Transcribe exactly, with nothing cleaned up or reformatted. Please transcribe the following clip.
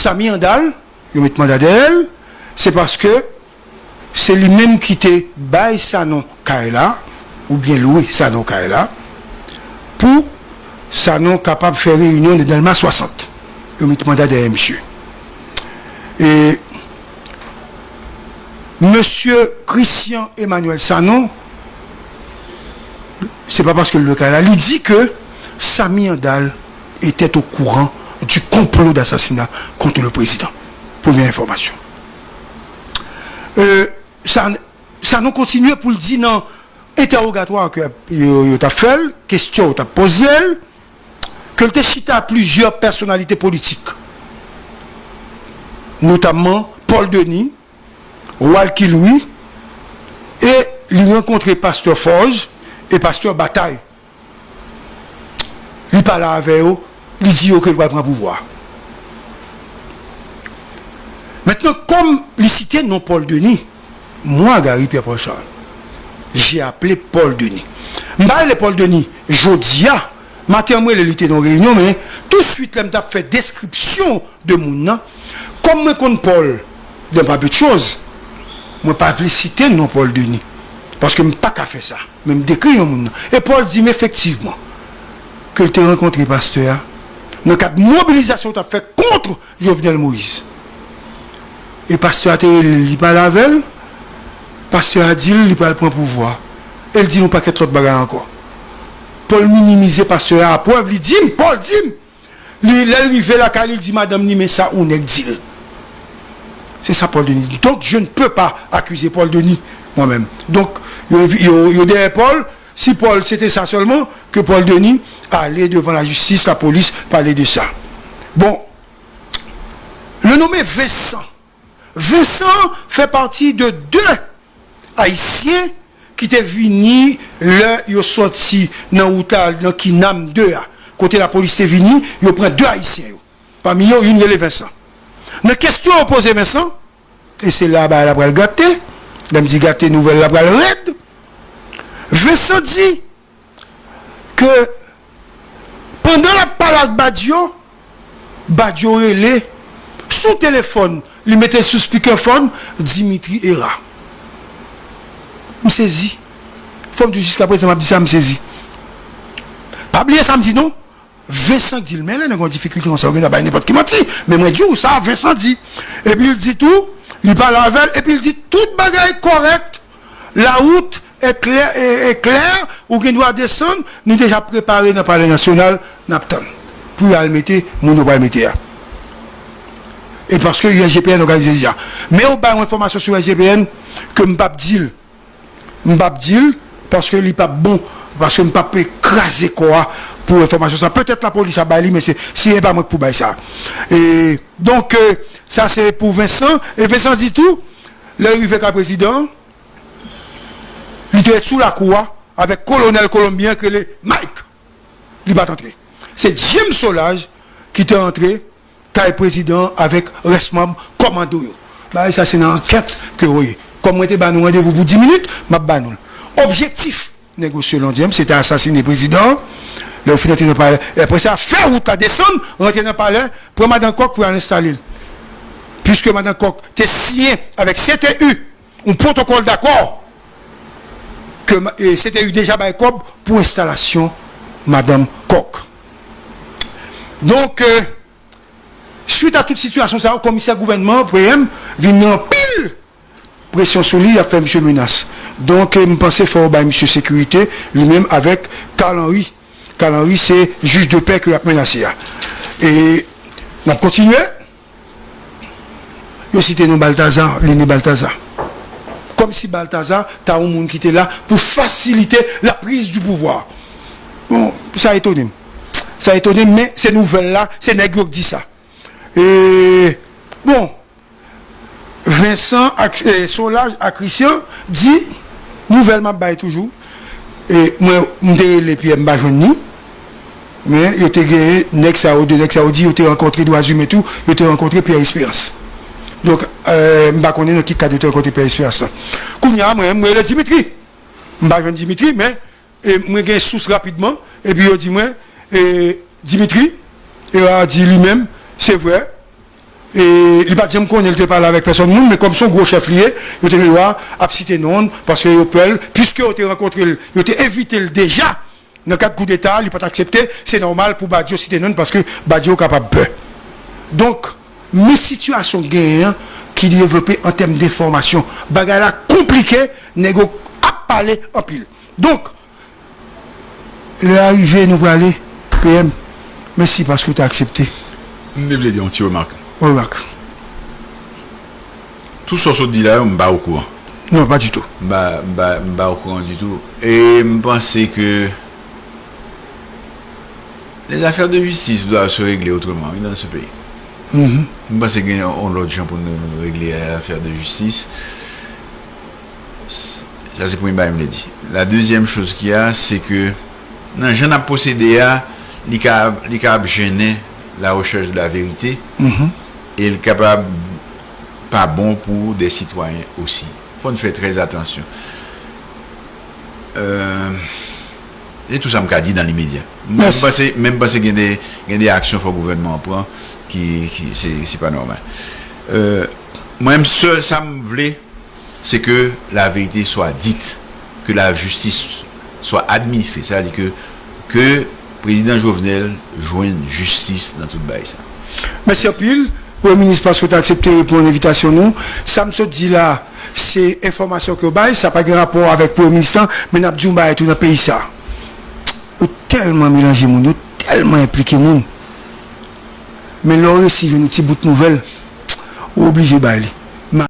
Samy Handal, yo met manda dèyè l, se paske se li menm ki te bay Sanon kay la, oubyen lwe Sanon kay la, pou Sanon kapab fè reyinyon nan Dèlma swasant. Yo met manda dèyè misye. E mesye Christian Emmanuel Sanon, se pa paske l lwe kay la, li di ke Samy Handal était au courant du complot d'assassinat contre le président. Premye enfòmasyon. E, sa, Sanon kontinye pou l di nan entèwogatwa ke yo, yo t ap fè l, kesyon yo t ap poze l, ke l te chita plizyè pèsonalite politik, notamman Paul Denis, Walky Louis, e li rankontre pastè Forge e pastè Bataille. Li pale avè yo, li di yo ke l pral pran pouvwa. Mentnan, kòm li site non Paul Denis, moi, Gary Pierre Paul Charles, j'ai appelé Paul Denis. M pa rele Paul Denis jodi a, maten an m rele li te nan reyinyon, men touswit lè m t ap fè deskripsyon de moun nan, kòm mwen konn Paul de pa de choz, mwen pa vle site non Paul Denis, paske m pa ka fè sa. Men m dekri yon moun nan. E Paul di m efektivman ke l te rankontre pastè a nan kad mobilizasyon yo t ap fè kont Jovenel Moïse. E pastè a te rele l, li pale avè l. Pastè a di l li pral pran pouvwa. E l di l yon pakèt lòt bagay ankò. Paul minimize pastè a, prèv li di m, Paul di m, li, lè l rive lakay li, l di madanm li, men sa yon nèg di l. Se sa Paul Denis di. Donc, je ne peux pas accuser Paul Denis, moi-même. Donk, yo, yo, yo dèyè Paul. Si Paul, se te sa sèlman, ke Paul Denis ale devan lajistis, lapolis, pale de sa. Bon, le nommé Vincent. Vincent fè pati de de Ayisyen ki te vini lè yo sòti nan wout la, nan Kinam de a. Kote lapolis te vini, yo pran de Ayisyen yo. Pami yo, youn rele Vincent. Nan kesyon yo poze Vincent, e se la bagay la pral gate, lè m di gate, nouvèl la pral rèd. Vincent di ke pandan l ap pale ak Badio, Badio rele sou telefòn, li mete l sou speakerphone, Dimitri Hérard. M sezi. Fò m di w, jiskaprezan m ap di sa, m sezi. Pa bliye sa m di non. Vincent di l, men lè nèg gen yon difikilte konsa, ou gen dwa bay nenpòt ki manti. Men mwen di w sa, Vincent di. Epi l di tou, li pale avè l, epi l di tout bagay kòrèk, la wout est claire, est, est claire, ou gen dwa desann, nou deja prepare nan Palè Nasyonal, n ap tann. Pou y al mete moun yo pral mete a. E paske U S G P N òganize deja. Men yo bay yon enfòmasyon sou U S G P N ke m p ap di l. M p ap di l, paske li p ap bon, paske m p ap kraze kò a pou enfòmasyon sa. Petèt lapolis ap bay li, men se, si e pa mwen k pou bay sa. E, donk, e, sa se pou Vincent. E Vincent di tou, lè l rive kay prezidan an, li te ret sou lakou a avèk kolonèl kolonbyen ki rele Mike. Li pa t antre. Se James Solages ki te antre kay prezidan an avèk rès manm kòmando yo. Bagay sa se nan ankèt ke yo ye. Kòm mwen te ba nou randevou pou dis minit, m ap ba nou l. Objektif nèg yo selon James, se te asasine prezidan an. Lè yo fin antre nan palè, apre sa, fè wout la desann, rantre nan palè, pran madan Kòk pou y al enstale l. Piske madan Kòk te siyen avèk C T U yon pwotokòl dakò ke ma-, e, C T U deja bay kòb pou enstalasyon madanm Kòk. Donk, e, swit a tout sitiyasyon sa yo, komisè gouvènman, P M, vin gen anpil presyon sou li, y ap fè misye menas. Donk, e, m panse fò yo bay misye sekirite, li menm avèk Carl Henry. Carl Henry, se jij de pè ke y ap menase a. E n ap kontinye. Yo site non Balthazar, René Balthazar. Kòmsi Balthazar ta yon moun ki te la pou fasilite la prise du pouvoir. Bon, sa etone m. Sa etone m, men se nouvèl la, se nèg yo k di sa. E, bon, Vincent ak, e, Solages ak Christian di, nouvèl m ap bay toujou. E mwen, m te rele Pierre, m pa jwenn ni. Men yo te genyen nèg sa yo, de nèg sa yo di yo te rankontre Dwazimen tou, yo te rankontre Pierre Espérance. Donk, e, m pa konnen nan ki kad yo te rankontre Pierre Espérance lan. Kounye a, mwen, m rele Dimitri. M pa jwenn Dimitri, men, e, mwen gen sous rapidman, epi yo di mwen, e, Dimitri, e, a di li menm, se vre, E li pa t janm konnen li te pale avèk pèsòn moun, men kòm se yon gwo chèf li ye, yo te gen dwa ap site non l, paske yo pè l, piske yo te rankontre l, yo te envite l deja nan kad koudeta, li pa t aksepte, se nòmal pou Badio site non l, paske Badio kapab pè. Donk, men sitiyasyon genyen an ki devlope an tèm denfòmasyon. Bagay la konplike, nèg yo ap pale anpil. Donk, lè a rive, nou prale, P M, mèsi paske w te aksepte. M te vle di yon ti remak. Remak. Tout sa w sot di la yo, m pa okouran. Non, pa ditou. M pa, m pa, m pa okouran ditou. E m panse ke les affaires de justice doivent se régler autrement, wi, dans ce pays. M panse gen yon lòt jan pou nou regle afè de jistis. Sa se premye bagay m vle di. La dezyèm choz ki a, se ke nan jan n ap pwosede a, li ka, li ka ap jennen la recherche de la vérité e l kapab pa bon pou de sitwayen osi. Fò n fè trè atansyon. Euh, se tou sa m ka di nan limedya. Men m panse, men m panse gen de, gen de aksyon fò gouvènman an pran ki, ki se, se pa nòmal. Euh, mwen menm, sèl sa m vle, se ke la vérité soit dite, que la justice soit administrée, sa vle di ke, ke prezidan Jovenel jwenn jistis nan tout bagay sa. Mèsi anpil, Premye Minis, paske w te aksepte reponn envitasyon nou. Sa m sot di la, se enfòmasyon ke w bay, sa pa gen rapò avèk Premye Minis lan, men n ap di yon bagay tou nan peyi sa. Yo tèlman melanje moun, yo tèlman enplike moun. Men lè w resi jwenn yon ti bout nouvèl, ou oblije bay li.